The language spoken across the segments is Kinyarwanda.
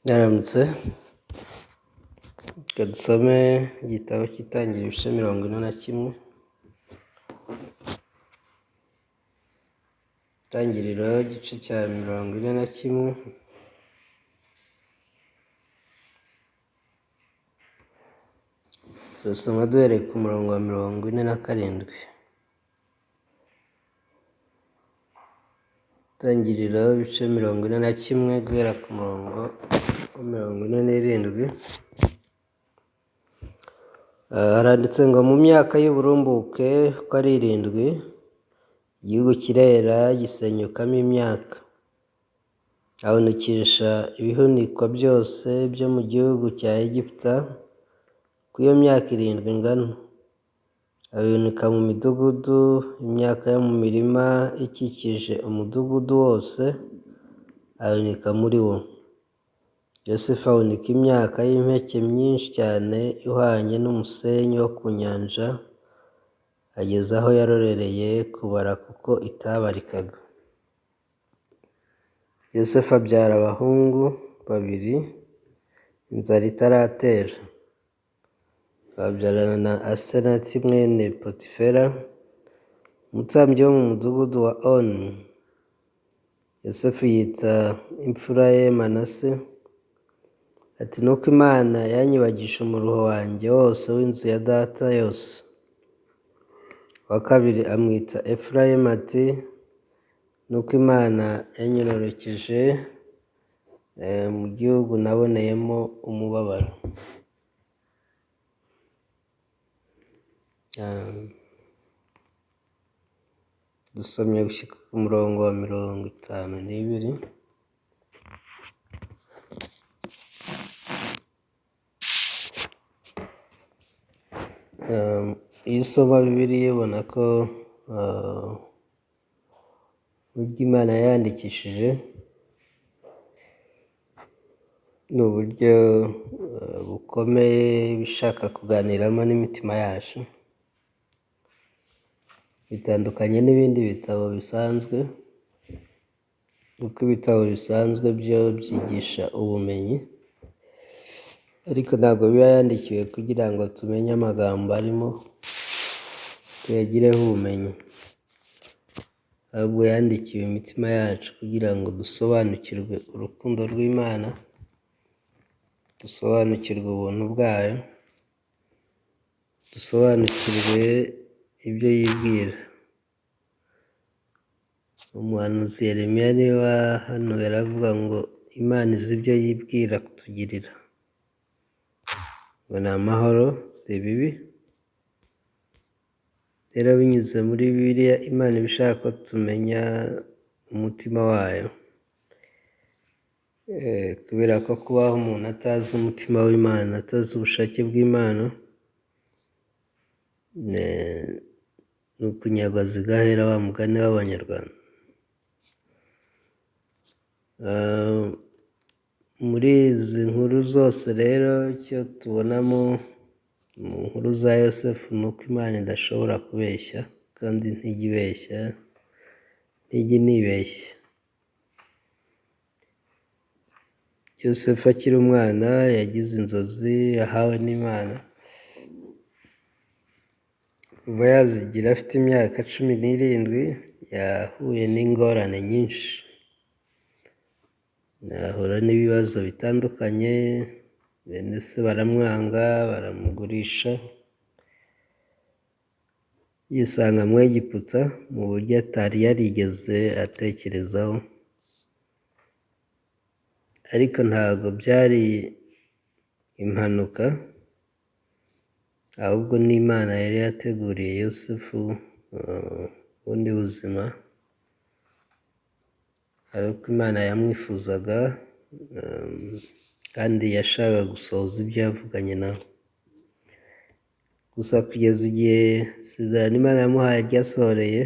Mwaramutse, reka dusome igitabo cy'Itangiriro ibice 41, Itangiriro igice cya 41, turasoma duhereye ku murongo wa 47. Itangiriro ibice 41 guhera ku murongo wa 47, haranditse ngo mu myaka y'uburumbuke uko ari irindwi, igihugu kirera gisenyukamo imyaka. Ahunikisha ibihunikwa byose byo mu gihugu cya Egiputa uko iyo myaka irindwi ingana. Abihunika mu midugudu, imyaka yo mu mirima ikikije umudugudu wose, abihunika muri wo. Yosefu ahunika imyaka y'impeke myinshi cyane ihwanye n'umusenyi wo ku nyanja, ageza aho yarorereye kubara kuko itabarikaga. Yosefu abyara abahungu babiri inzara itaratera. Babyarana na Asenati mwene Potifera, umutambyi wo mu mudugudu wa Oni. Yosefu yita imfura ye Manase, ati nuko Imana yanyibagije umuruho wanjye wose w'inzu ya data yose. Uwa kabiri amwita Efurayimu ati nuko Imana yanyororokeje mu gihugu naboneyemo umubabaro. Dusomye gushyika ku murongo wa 52. Iyo usoma Bibiliya ubona ko uburyo Imana yandikishije ni uburyo bukomeye ishaka kuganiramo n'imitima yacu, bitandukanye n'ibindi bitabo bisanzwe, kuko ibitabo bisanzwe byo byigisha ubumenyi, ariko ntabwo biba yandikiwe kugira ngo tumenye amagambo arimo, tuyagireho ubumenyi, ahubwo yandikiwe imitima yacu kugira ngo dusobanukirwe urukundo rw'Imana, dusobanukirwe ubuntu bwayo, dusobanukirwe ibyo yibwira. Umuhanuzi Yeremiya niwe wahanuye aravuga ngo Imana izi ibyo yibwira kutugirira, ngo ni amahoro si ibibi. Rero binyuze muri Bibiliya Imana iba ishaka ko tumenya umutima wayo, kubera ko kubaho umuntu atazi umutima w'Imana, atazi ubushake bw'Imana, ni ukunyagwa zigahera wa mugani w'Abanyarwanda. Muri izi nkuru zose rero icyo tubonamo mu nkuru za Yosefu ni uko Imana idashobora kubeshya, kandi ntijya ibeshya, ntijya inibeshya. Yosefu akiri umwana yagize inzozi yahawe n'Imana, kuva yazigira afite imyaka 17 yahuye n'ingorane nyinshi, ahura n'ibibazo bitandukanye, bene se baramwanga, baramugurisha, yisanga mu Egiputa mu buryo atari yarigeze atekerezaho, ariko ntabwo byari impanuka, ahubwo n'Imana yari yateguriye Yosefu ubundi buzima, ari uko Imana yamwifuzaga kandi yashakaga gusohoza ibyo yavuganye nawe. Gusa kugeza igihe isezerano Imana yamuhaye ryasohoreye,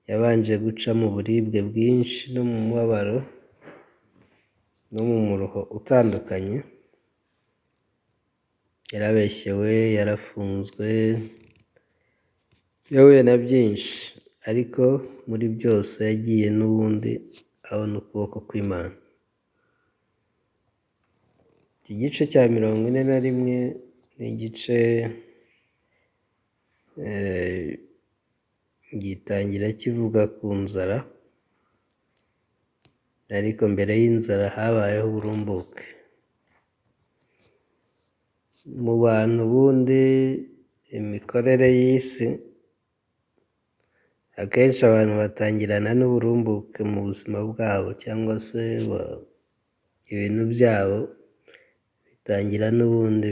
yabanje guca mu buribwe bwinshi no mu mubabaro no mu muruho utandukanye, yarabeshyewe, yarafunzwe, yahuye na byinshi, ariko muri byose yagiye n'ubundi abona ukuboko kw'Imana. Iki gice cya 41 ni igice gitangira kivuga ku nzara, ariko mbere y'inzara habayeho uburumbuke. Mu bantu ubundi imikorere y'isi, akenshi abantu batangirana n'uburumbuke mu buzima bwabo, cyangwa se ibintu byabo bitangira n'ubundi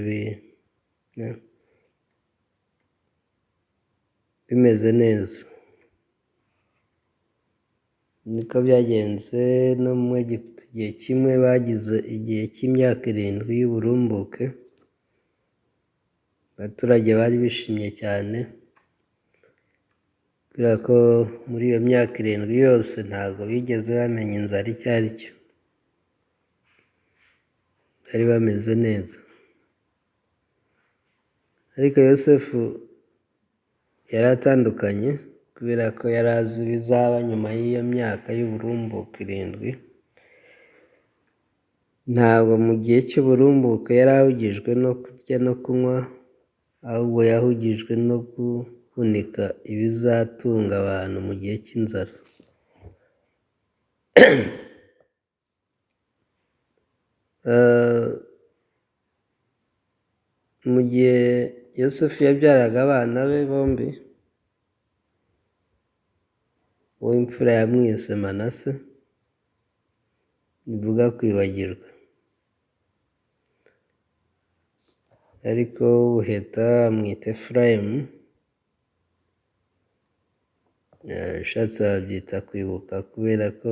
bimeze neza. Niko byagenze no mu Egiputa, igihe kimwe bagize igihe cy'imyaka 7 y'uburumbuke, abaturage bari bishimye cyane, kubera ko muri iyo myaka 7 yose ntabwo bigeze bamenya inzara icyo ari cyo, bari bameze neza. Ariko Yosefu yari atandukanye, kubera ko yari azi ibizaba nyuma y'iyo myaka y'uburumbuke 7. Ntabwo mu gihe cy'uburumbuke yari ahugijwe no kurya no kunywa, ahubwo yahugijwe no guhunika ibizatunga abantu mu gihe cy'inzara. Mu gihe Yosefu yabyaraga abana be bombi, uw'imfura yamwise Manase, bivuga kwibagirwa, ariko ubuheta amwita Efurayimu, ushatse wabyita kwibuka, kubera ko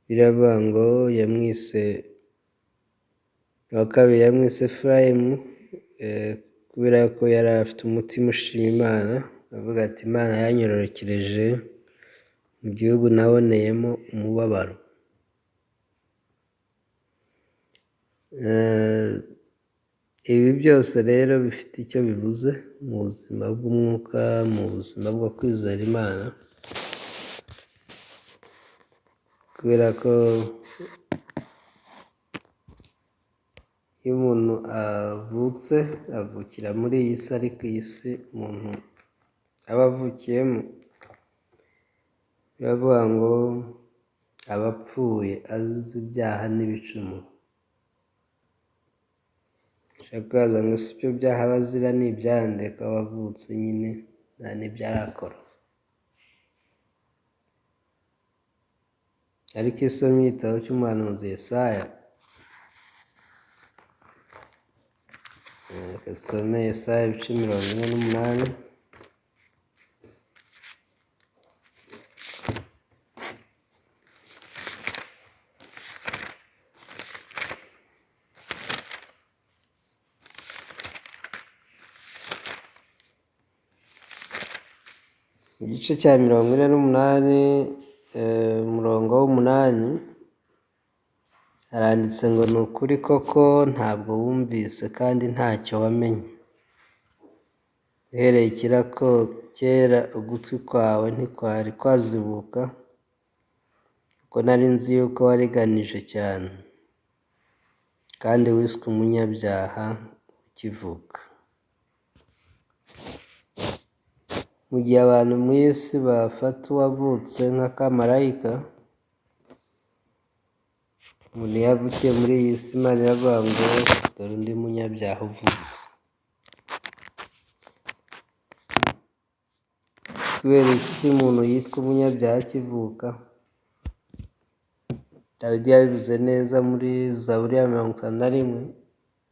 biravuga ngo yamwise uwa kabiri yamwise Efurayimu, kubera ko yari afite umutima ushima Imana, avuga ati Imana yanyororokereje mu gihugu naboneyemo umubabaro. Ibi byose rero bifite icyo bivuze mu buzima bw'umwuka, mu buzima bwo kwizera Imana, kubera ko iyo umuntu avutse avukira muri iyi si, ariko iyi si umuntu aba avukiyemo biravuga ngo aba apfuye azize ibyaha n'ibicumuro. Ushobora kwibaza ngo si ibyo byaha aba azira ni ibyande ko aba avutse nyine nta n'ibyo arakora. Ariko iyo usomye igitabo cy'umuhanuzi Yesaya, reka dusome Yesaya ibice 48. Igice cya 48, umurongo w'8, haranditse ngo ni ukuri koko ntabwo wumvise kandi ntacyo wamenye. Uhereye kera ugutwi kwawe ntikwari kwazibuka, kuko nari nzi yuko wariganije cyane, kandi wiswe umunyabyaha ukivuka. Mu gihe abantu mu isi bafata uwavutse nk'akamarayika, umuntu iyo avukiye muri iyi si Imana iravuga ngo dore undi munyabyaha uvutse. Kubera iki umuntu yitwa umunyabyaha akivuka? Dawidi yabivuze neza muri Zaburi ya 51,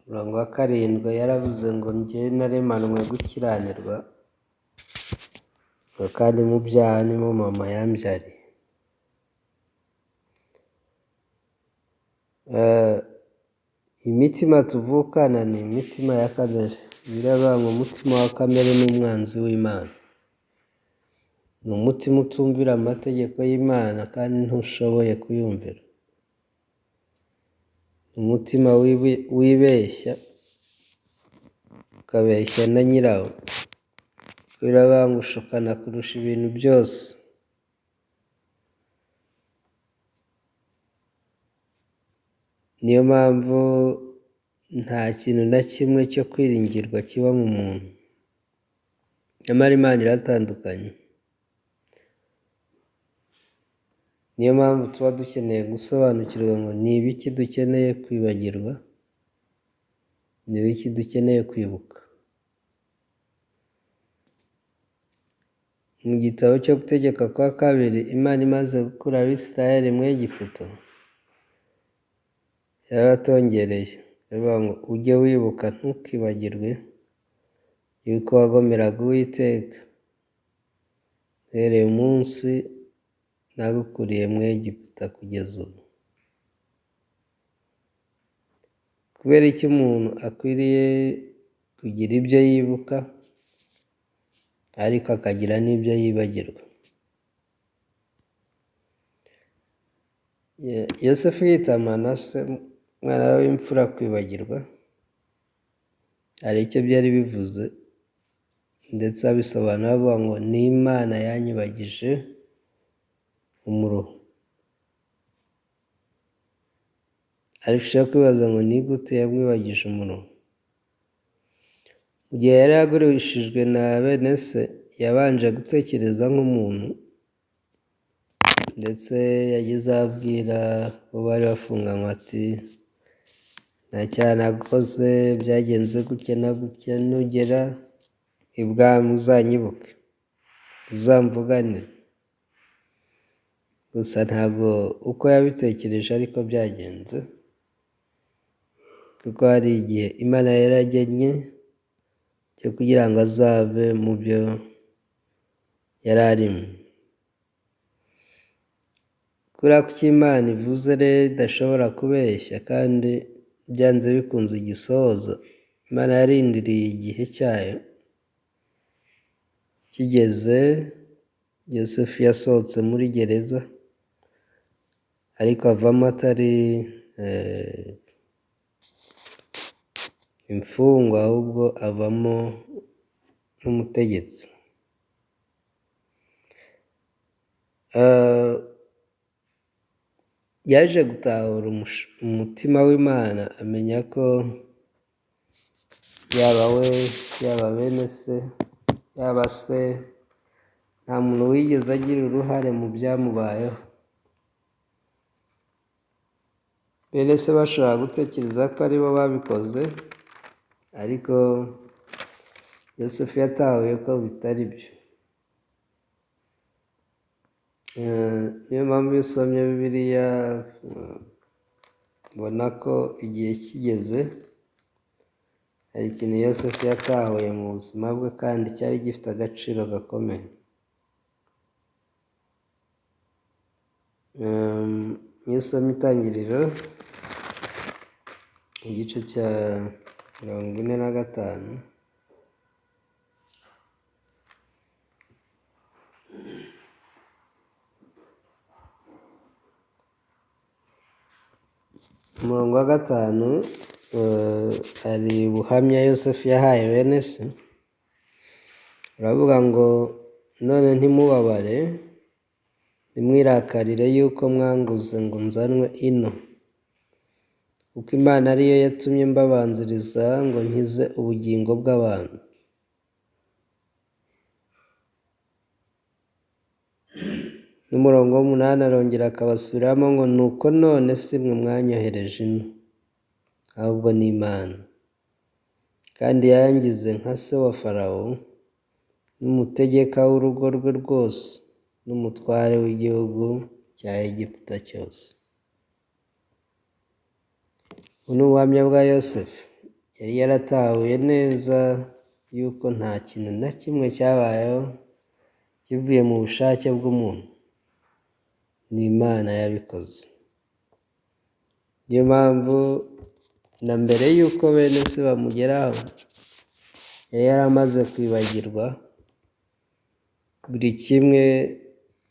umurongo wa 7, yaravuze ngo njye naremanwe gukiranirwa, kandi mu byaha nimo mama yambyariye. Imitima tuvukana ni imitima ya kamere. Biravuga ngo umutima wa kamere ni umwanzi w'Imana. Ni umutima utumvira amategeko y'Imana kandi ntushoboye kuyumvira. Umutima wibeshya, ukabeshya na nyirawo. Biravuga ngo ushukana kurusha ibintu byose. Niyo mpamvu nta kintu na kimwe cyo kwiringirwa kiba mu muntu. Nyamara Imana iratandukanye. Niyo mpamvu tuba dukeneye gusobanukirwa ngo ni ibiki dukeneye kwibagirwa, ni ibiki dukeneye kwibuka. Mu gitabo cyo Gutegeka kwa Kabiri, Imana imaze gukura Abisirayeli mu Egiputa, yarabatongereye iravuga ngo ujye wibuka ntukibagirwe yuko wagomeraga Uwiteka uhereye umunsi nagukuriye mu Egiputa kugeza ubu. Kubera iki umuntu akwiriye kugira ibyo yibuka ariko akagira n'ibyo yibagirwa? Yosefu yita Manase umwana we w'imfura kwibagirwa, hari icyo byari bivuze, ndetse abisobanura avuga ngo ni Imana yanyibagije umuruho. Ariko ushobora kwibaza ngo ni gute yamwibagije umuruho? Mu gihe yari yagurishijwe na bene se, yabanje gutekereza nk'umuntu, ndetse yageze aho abwira abo bari bafunganywe ati nta cyaha nakoze, byagenze gutya na gutya, nugera ibwami uzanyibuke, uzamvuganire. Gusa ntabwo uko yabitekereje ariko byagenze, kuko hari igihe Imana yaragennye cyo kugira ngo azave mu byo yari arimo. Kubera ko icyo Imana ivuze rero idashobora kubeshya kandi byanze bikunze igisohoza, Imana yarindiriye igihe cyayo kigeze, Yosefu yasohotse muri gereza, ariko avamo atari imfungwa, ahubwo avamo nk'umutegetsi. Yaje gutahura umutima w'Imana, amenya ko yaba we, yaba bene se, yaba se, nta muntu wigeze agira uruhare mu byamubayeho. Bene se bashobora gutekereza ko aribo babikoze, ariko Yosefu yatahuye ko bitari byo. Niyo mpamvu iyo usomye Bibiliya ubona ko igihe kigeze hari ikintu Yosefu yatahuye mu buzima bwe kandi cyari gifite agaciro gakomeye. Iyo usomye Itangiriro igice cya 45, umurongo wa 5, hari ubuhamya Yosefu yahaye bene se, uravuga ngo none ntimubabare, ntimwirakarire yuko mwanguze ngo nzanwe ino, kuko Imana ariyo yatumye mbabanziriza ngo nkize ubugingo bw'abantu. N'umurongo w'8 arongera akabasubiramo ngo nuko none si mwe mwanyohereje ino, ahubwo ni Imana, kandi yangize nka se wa Farawo n'umutegeka w'urugo rwe rwose n'umutware w'igihugu cya Egiputa cyose. Ubu ni ubuhamya bwa Yosefu. Yari yaratahuye neza yuko nta kintu na kimwe cyabayeho kivuye mu bushake bw'umuntu, ni Imana yabikoze. Niyo mpamvu na mbere y'uko bene se bamugeraho yari yaramaze kwibagirwa buri kimwe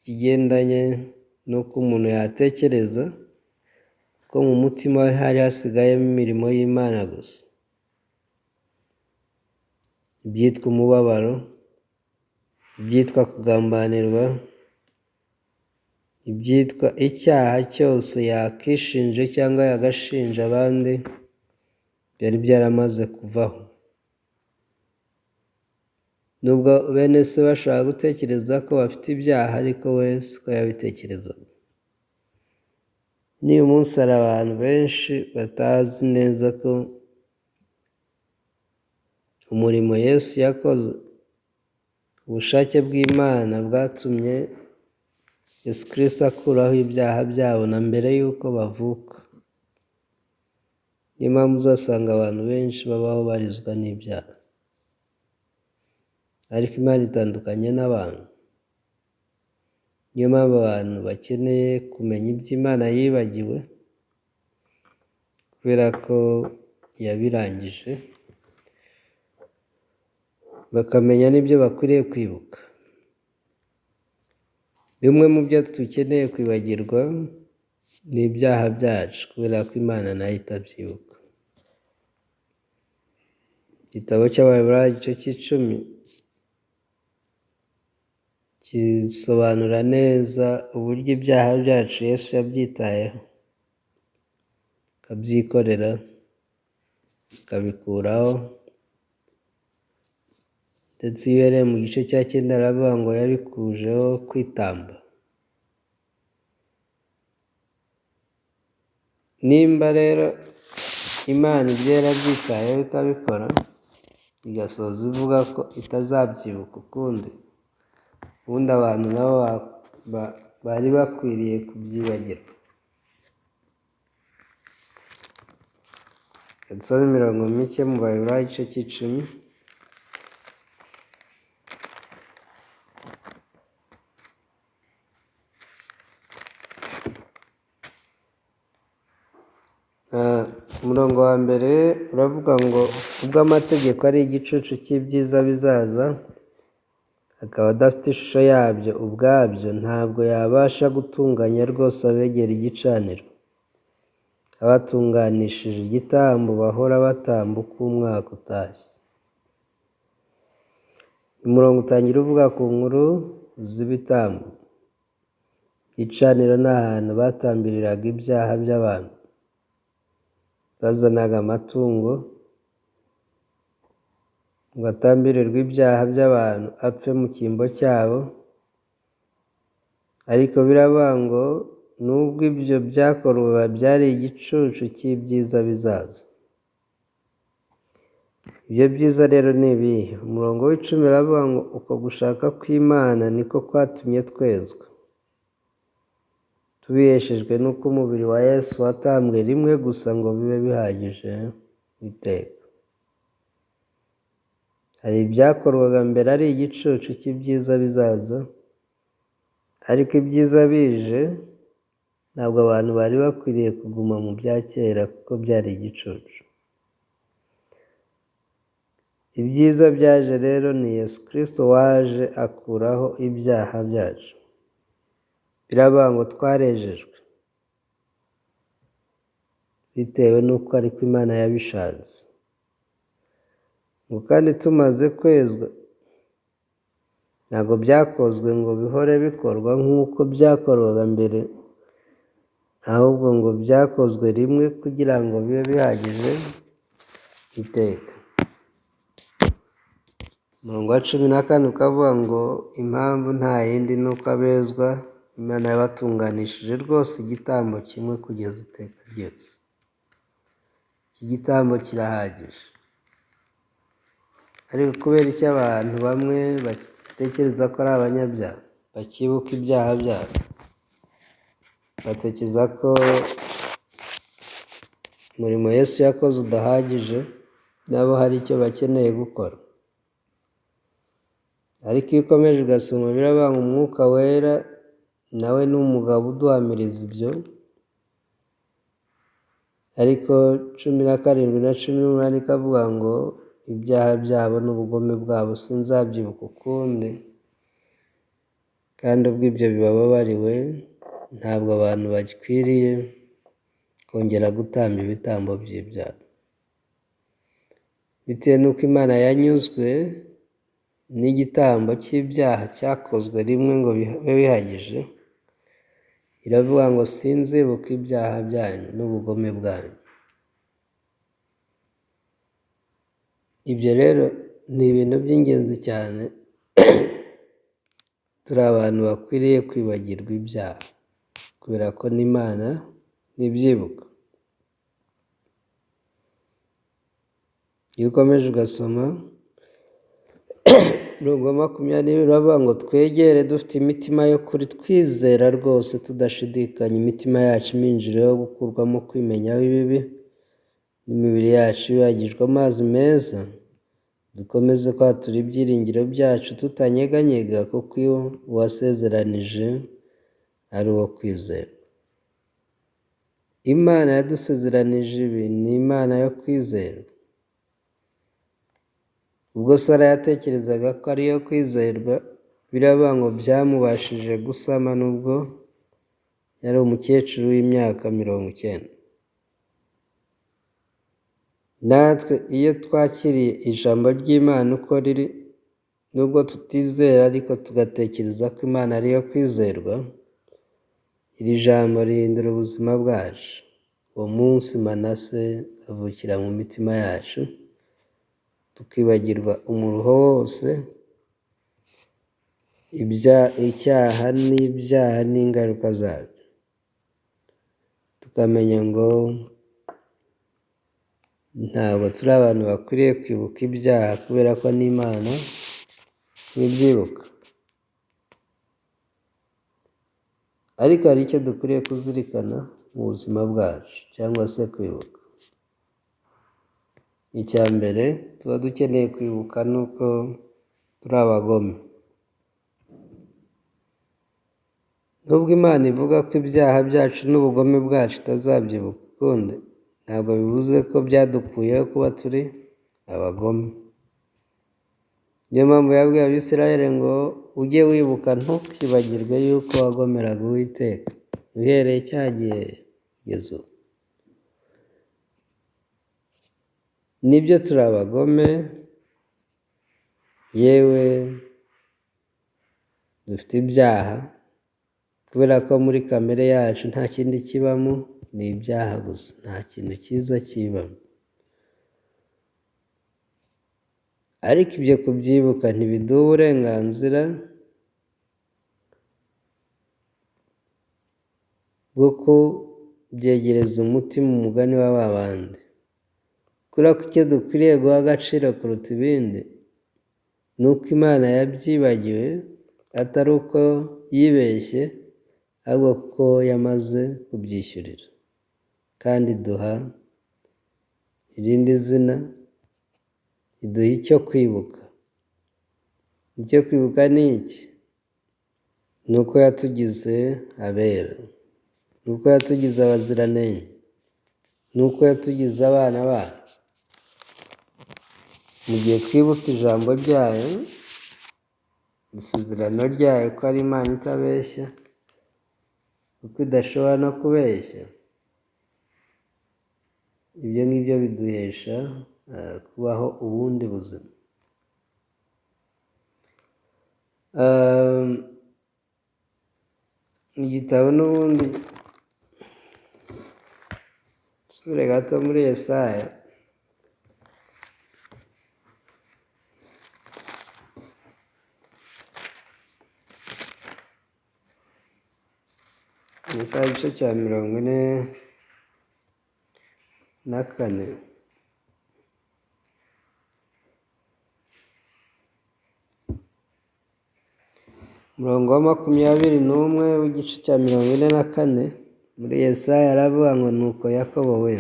kigendanye n'uko umuntu yatekereza, ko mu mutima we hari hasigayemo imirimo y'Imana gusa, ibyitwa umubabaro, ibyitwa kugambanirwa, Ibyitwa icyaha cyose yakishinje cyangwa yagashinja abandi byari byaramaze kuvaho. Nubwo bene se bashobora gutekereza ko bafite ibyaha, ariko we siko yabitekerezaga. N'uyu munsi hari abantu benshi batazi neza ko umurimo Yesu yakoze, ubushake bw'Imana bwatumye Yesu Kristo akuraho ibyaha byabo na mbere y'uko bavuka. Niyo mpamvu uzasanga abantu benshi babaho barizwa n'ibyaha. Ariko Imana itandukanye n'abantu. Niyo mpamvu abantu bakeneye kumenya ibyo Imana yibagiwe, kubera ko yabirangije, bakamenya n'ibyo bakwiriye kwibuka. Bimwe mu byo dukeneye kwibagirwa ni ibyaha byacu, kubera ko Imana nayo itabyibuka. Igitabo cy'Abaheburayo igice cy'icumi gisobanura neza uburyo ibyaha byacu Yesu yabyitayeho, akabyikorera, akabikuraho, ndetse iyo uhereye mu gice cya 9 aravuga ngo yabikujeho kwitamba. Nimba rero Imana ibyo yarabyitayeho ikabikora, igasoza ivuga ko itazabyibuka ukundi, ubundi abantu nabo bari bakwiriye kubyibagirwa. Dusome imirongo mike mu Baheburayo igice cy'icumi. Umurongo wa mbere uravuga ngo ubwo amategeko ari igicucu cy'ibyiza bizaza, akaba adafite ishusho yabyo ubwabyo, ntabwo yabasha gutunganya rwose abegera igicaniro. Abatunganishije igitambo bahora batamba uko umwaka utashye. Umurongo utangira uvuga ku nkuru z'ibitambo. Igicaniro ni ahantu batambiriraga ibyaha by'abantu. Bazanaga amatungo ngo atambirirwe ibyaha by'abantu, apfe mu cyimbo cyabo. Ariko biravuga ngo nubwo ibyo byakorwaga byari igicucu cy'ibyiza bizaza. Ibyo byiza rero ni ibihe? Umurongo w'icumi uravuga ngo uko gushaka kw'Imana niko kwatumye twezwa, tubiheshejwe n'uko umubiri wa Yesu watambwe rimwe gusa ngo bibe bihagije iteka. Hari ibyakorwaga mbere ari igicucu cy'ibyiza bizaza, ariko ibyiza bije ntabwo abantu bari bakwiriye kuguma mu bya kera kuko byari igicucu. Ibyiza byaje rero ni Yesu Kristo waje akuraho ibyaha byacu. Biravuga ngo twarejejwe bitewe n'uko ariko Imana yabishatse. Ngo kandi tumaze kwezwa, ntabwo byakozwe ngo bihore bikorwa nk'uko byakorwaga mbere, ahubwo ngo byakozwe rimwe kugira ngo bibe bihagije iteka. Umurongo wa 14 ukavuga ngo impamvu nta yindi ni uko abezwa Imana yabatunganishije rwose igitambo kimwe kugeza iteka ryose. Iki gitambo kirahagije. Ariko kubera icyo abantu bamwe batekereza ko ari abanyabyaha, bakibuka ibyaha byabo, batekereza ko umurimo Yesu yakoze udahagije, nabo hari icyo bakeneye gukora. Ariko iyo ukomeje ugasoma biravuga ngo Umwuka Wera nawe ni umugabo uduhamiriza ibyo. Ariko 17 na 18 ikavuga ngo ibyaha byabo n'ubugome bwabo sinzabyibuka ukundi, kandi ubwo ibyo bibababariwe ntabwo abantu bakwiriye kongera gutamba ibitambo by'ibyaha. Bitewe n'uko Imana yanyuzwe n'igitambo cy'ibyaha cyakozwe rimwe ngo bibe bihagije, Iravuga ngo sinzibuka ibyaha byanyu n'ubugome bwanyu. Ibyo rero ni ibintu by'ingenzi cyane. Turi abantu bakwiriye kwibagirwa ibyaha, kubera ko n'Imana ntibyibuka. Iyo ukomeje ugasoma umurongo wa 22, uravuga ngo twegere dufite imitima y'ukuri, twizera rwose tudashidikanya, imitima yacu iminjiriwe yo gukurwamo kwimenyaho ibibi, n'imibiri yacu yuhagijwe amazi meza. Dukomeze kwatura ibyiringiro byacu tutanyeganyega, kuko iyo uwasezeranije ari uwo kwizerwa. Imana yadusezeranije ibi ni Imana yo kwizerwa. Ubwo Sara yatekerezaga ko ari iyo kwizerwa, biravuga ngo byamubashije gusama nubwo yari umukecuru w'imyaka 90. Natwe iyo twakiriye ijambo ry'Imana uko riri, nubwo tutizera ariko tugatekereza ko Imana ari iyo kwizerwa, iri jambo rihindura ubuzima bwacu. Uwo munsi Manase avukira mu mitima yacu, tukibagirwa umuruho wose, icyaha n'ibyaha n'ingaruka zabyo, tukamenya ngo ntabwo turi abantu bakwiriye kwibuka ibyaha, kubera ko n'Imana ntibyibuka. Ariko hari icyo dukwiriye kuzirikana mu buzima bwacu cyangwa se kwibuka. Icya mbere tuba dukeneye kwibuka ni uko turi abagome. Nubwo Imana ivuga ko ibyaha byacu n'ubugome bwacu itazabyibuka ukundi, ntabwo bivuze ko byadukuyeho kuba turi abagome. Niyo mpamvu yabwiye Abisirayeli ngo ujye wibuka ntukibagirwe yuko wagomeraga Uwiteka uhereye cya gihe kugeza ubu. Nibyo turi abagome, yewe dufite ibyaha, kubera ko muri kamere yacu nta kindi kibamo, ni ibyaha gusa, nta kintu cyiza kibamo. Ariko ibyo kubyibuka ntibiduha uburenganzira bwo kubyegereza umutima umugani wa ba bandi. Kubera ko icyo dukwiriye guha agaciro kuruta ibindi ni uko Imana yabyibagiwe, atari uko yibeshye, ahubwo ko yamaze kubyishyurira. Kandi iduha irindi zina, iduha icyo kwibuka. Icyo kwibuka ni iki? Ni uko yatugize abera, ni uko yatugize abaziranenge, ni uko yatugize abana bayo. Mu gihe twibutse ijambo ryayo, isezerano ryayo ko ari Imana itabeshya, kuko idashobora no kubeshya, ibyo ngibyo biduhesha kubaho ubundi buzima. Mu gitabo n'ubundi nsubire gato muri Yesaya, Yesaya igice cya 44. Umurongo wa 21 w'igice cya 44 muri Yesaya aravuga ngo nuko Yakobo we,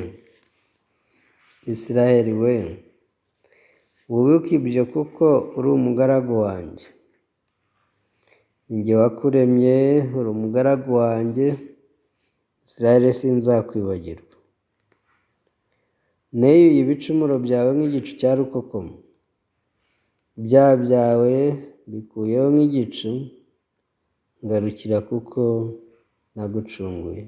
Isiraheli we, wibuke ibyo kuko uri umugaragu wanjye. Ni jye wakuremye, uri umugaragu wanjye, Isiraheli sinzakwibagirwa. Neyuye ibicumuro byawe nk'igicu cya rukokoma, ibyaha byawe bikuyeho nk'igicu, ngarukira kuko nagucunguye.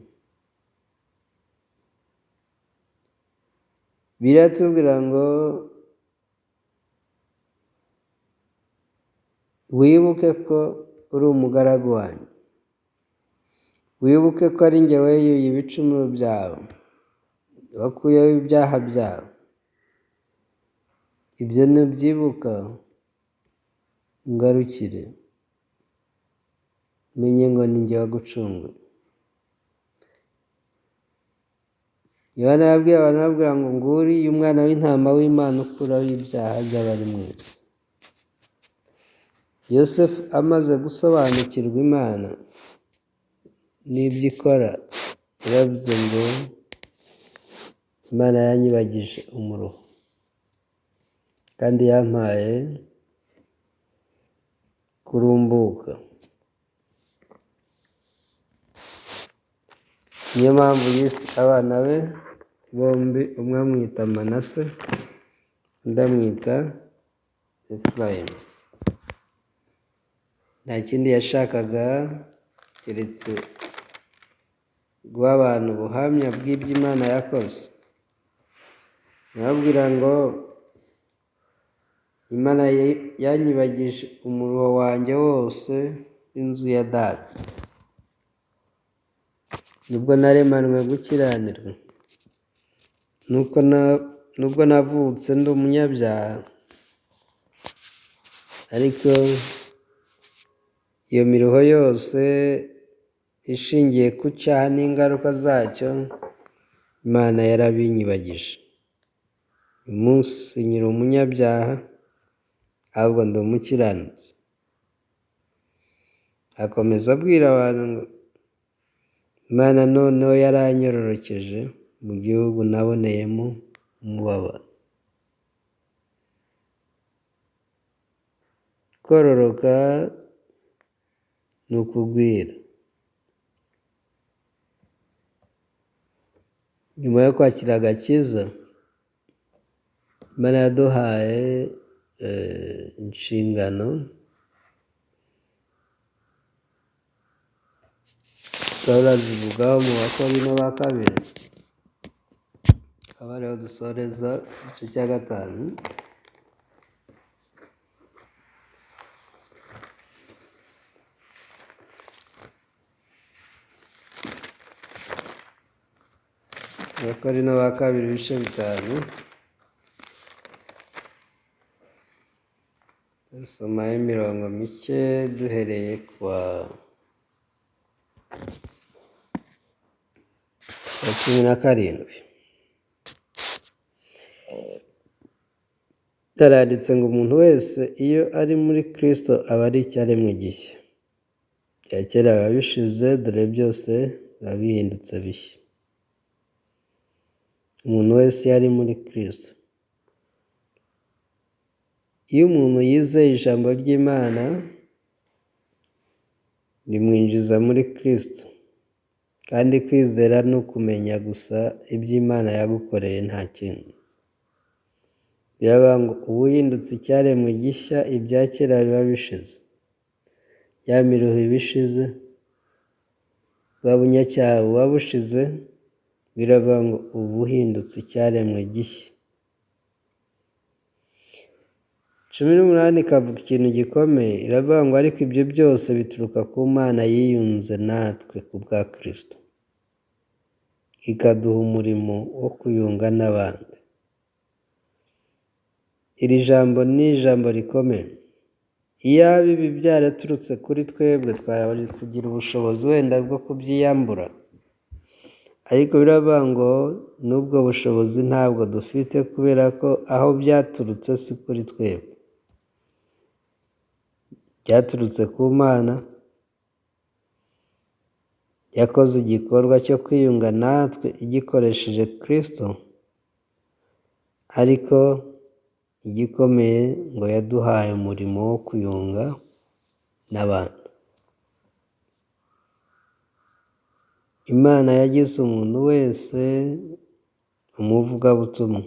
Biratubwira ngo wibuke ko uri umugaragu wanjye. Wibuke ko ari njye weyuye ibicumuro byawe, wakuyeho ibyaha byawe. Ibyo nubyibuka ungarukire, umenye ngo ni njye wagucunguye. Yohana yabwiye abantu ababwira ngo nguriya umwana w'intama w'Imana ukuraho ibyaha by'abari mu isi. Yosefu amaze gusobanukirwa Imana n'ibyo ikora, yaravuze ngo Imana yanyibagije umuruho kandi yampaye kurumbuka. Niyo mpamvu yise abana be bombi, umwe amwita Manase, undi amwita Efurayimu. Nta kindi yashakaga keretse guha abantu ubuhamya bw'ibyo Imana yakoze. Arababwira ngo Imana yanyibagije umuruho wanjye wose w'inzu ya data. Nubwo naremanwe gukiranirwa, nubwo navutse ndi umunyabyaha, ariko iyo miruho yose ishingiye ku cyaha n'ingaruka zacyo, Imana yarabinyibagije. Uyu munsi nkiri umunyabyaha, ahubwo ndi umukiranutsi. Akomeza abwira abantu ngo Imana noneho yaranyororokeje mu gihugu naboneyemo umubabaro. Kororoka ni ukugwira. Nyuma yo kwakira agakiza, Imana yaduhaye inshingano. Pawulo azivugaho mu Bakorinto ba kabiri, akaba ariho dusoreza igice cya 5. Abakorinto ba kabiri ibice 5, dusomaho imirongo mike duhereye kwa 17. Yaranditse ngo umuntu wese iyo ari muri Kristo aba ari icyaremwe gishya, ibya kera biba bishize, dore byose biba bihindutse bishya. Umuntu wese iyo ari muri Kristo, iyo umuntu yizeye ijambo ry'Imana rimwinjiza muri Kristo, kandi kwizera ni ukumenya gusa ibyo Imana yagukoreye nta kindi. Biravuga ngo uba uhindutse icyaremwe gishya, ibya kera biba bishize, ya miruho iba ishize, bwa bunyacyaha buba bushize. Biravuga ngo uba uhindutse icyaremwe gishya. 18 ikavuga ikintu gikomeye, iravuga ngo ariko ibyo byose bituruka ku Mana yiyunze natwe ku bwa Kristo, ikaduha umurimo wo kuyunga n'abandi. Iri jambo ni ijambo rikomeye. Iyaba ibi byaraturutse kuri twebwe, twari kugira ubushobozi wenda bwo kubyiyambura, ariko biravuga ngo n'ubwo bushobozi ntabwo dufite, kubera ko aho byaturutse si kuri twebwe, byaturutse ku Mana yakoze igikorwa cyo kwiyunga natwe igikoresheje Kristo, ariko igikomeye ngo yaduhaye umurimo wo kuyunga n'abantu. Imana yagize umuntu wese umuvugabutumwa.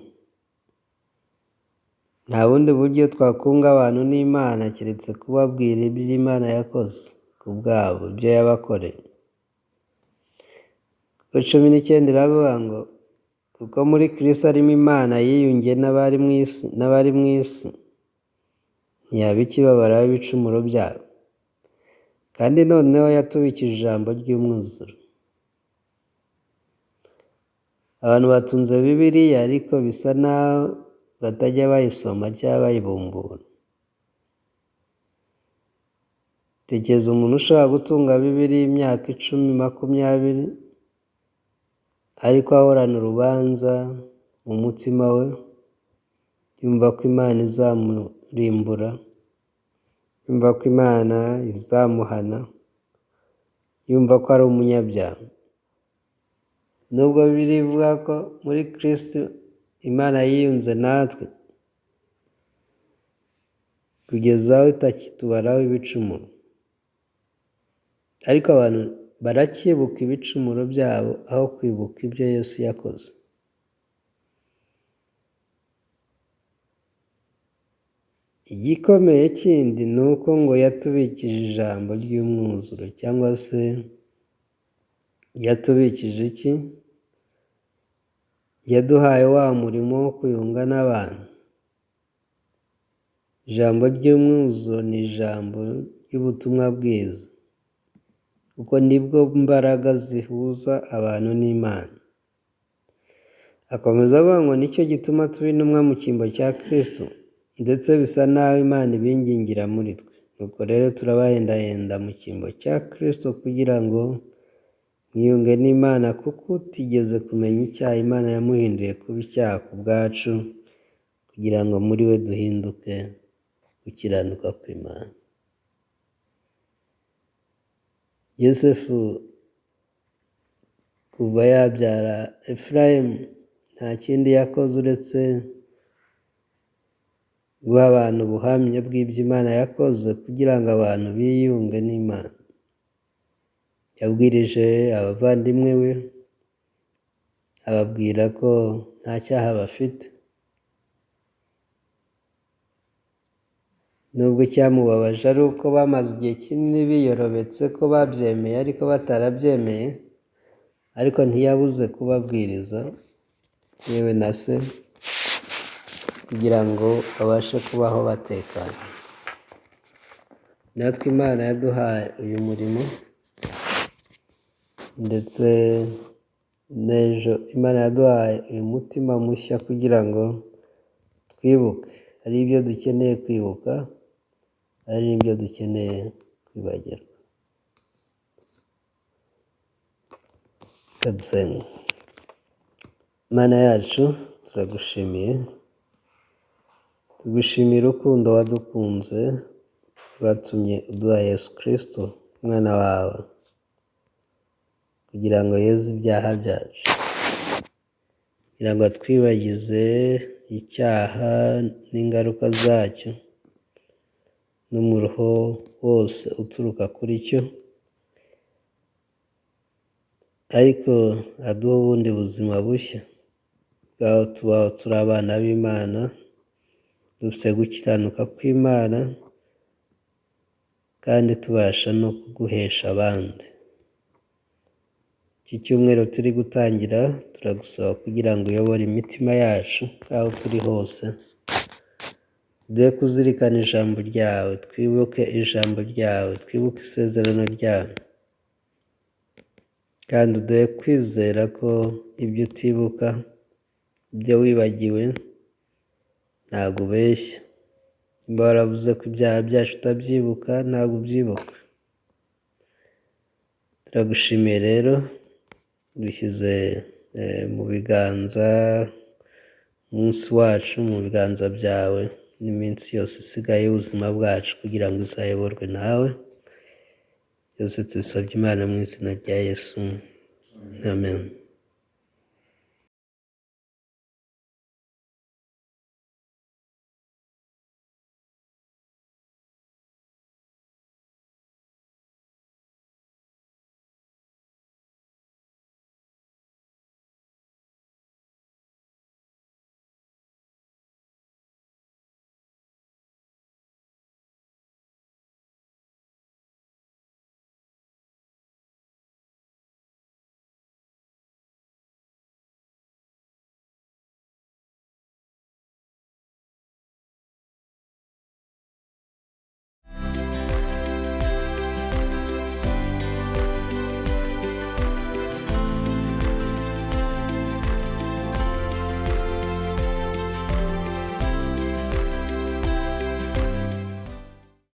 Nta bundi buryo twakunga abantu n'Imana keretse kubabwira ibyo Imana yakoze ku bwabo, ibyo yabakoreye. 19 iravuga ngo kuko muri Kristo harimo Imana yiyungiye n'abari mu isi, ntiyaba ikibabaraho ibicumuro byabo, kandi noneho yatubikije ijambo ry'umwuzuro. Abantu batunze Bibiliya ariko bisa naho batajya bayisoma cyangwa bayibumbura. Tekereza umuntu ushobora gutunga Bibiliya imyaka 10, 20, ariko ahorana urubanza mu mutima we, yumva ko Imana izamurimbura, yumva ko Imana izamuhana, yumva ko ari umunyabyaha. Nubwo Bibiliya ivuga ko muri Kristo Imana yiyunze natwe kugeza aho itakitubaraho ibicumuro, ariko abantu baracyibuka ibicumuro byabo aho kwibuka ibyo Yesu yakoze. Igikomeye kindi ni uko ngo yatubikije ijambo ry'umwuzuro, cyangwa se yatubikije iki? Yaduhaye wa murimo wo kuyunga n'abantu. Ijambo ry'umwuzuro ni ijambo ry'ubutumwa bwiza, kuko nibwo mbaraga zihuza abantu n'Imana. Akomeza avuga ngo nicyo gituma tuba intumwa mu cyimbo cya Kristo, ndetse bisa naho Imana ibingingira muri twe. Nuko rero turabahendahenda mu cyimbo cya Kristo kugira ngo mwiyunge n'Imana, kuko utigeze kumenya icyaha Imana yamuhinduye kuba icyaha ku bwacu, kugira ngo muri we duhinduke gukiranuka kw'Imana. Yosefu kuva yabyara Efurayimu nta kindi yakoze uretse guha abantu ubuhamya bw'ibyo Imana yakoze kugira ngo abantu biyunge n'Imana. Yabwirije abavandimwe be, ababwira ko nta cyaha bafite. Nubwo icyamubabaje ari uko bamaze igihe kinini biyorobetse ko babyemeye ariko batarabyemeye, ariko ntiyabuze kubabwiriza yewe na se, kugira ngo babashe kubaho batekanye. Natwe Imana yaduhaye uyu murimo, ndetse n'ejo Imana yaduhaye uyu mutima mushya kugira ngo twibuke. Hari ibyo dukeneye kwibuka, hari n'ibyo dukeneye kwibagirwa. Reka dusenge. Mana yacu, turagushimiye, tugushimiye urukundo wadukunze, rwatumye uduha Yesu Kristo umwana wawe, kugira ngo yeze ibyaha byacu, kugira ngo atwibagize icyaha n'ingaruka zacyo n'umuruho wose uturuka kuri cyo, ariko aduha ubundi buzima bushya bw'aho tubaho turi abana b'Imana, dufite gukiranuka kw'Imana, kandi tubasha no kuguhesha abandi. Iki cyumweru turi gutangira, turagusaba kugira ngo uyobore imitima yacu aho turi hose, duhe kuzirikana ijambo ryawe, twibuke ijambo ryawe, twibuke isezerano ryawe, kandi uduhe kwizera ko ibyo utibuka, ibyo wibagiwe, ntabwo ubeshya. Niba waravuze ko ibyaha byacu utabyibuka, ntabwo ubyibuka. Turagushimiye rero, dushyize mu biganza umunsi wacu, mu biganza byawe, n'iminsi yose isigaye y'ubuzima bwacu, kugira ngo uzayoborwe nawe. Byose tubisabye Imana mu izina rya Yesu, amen.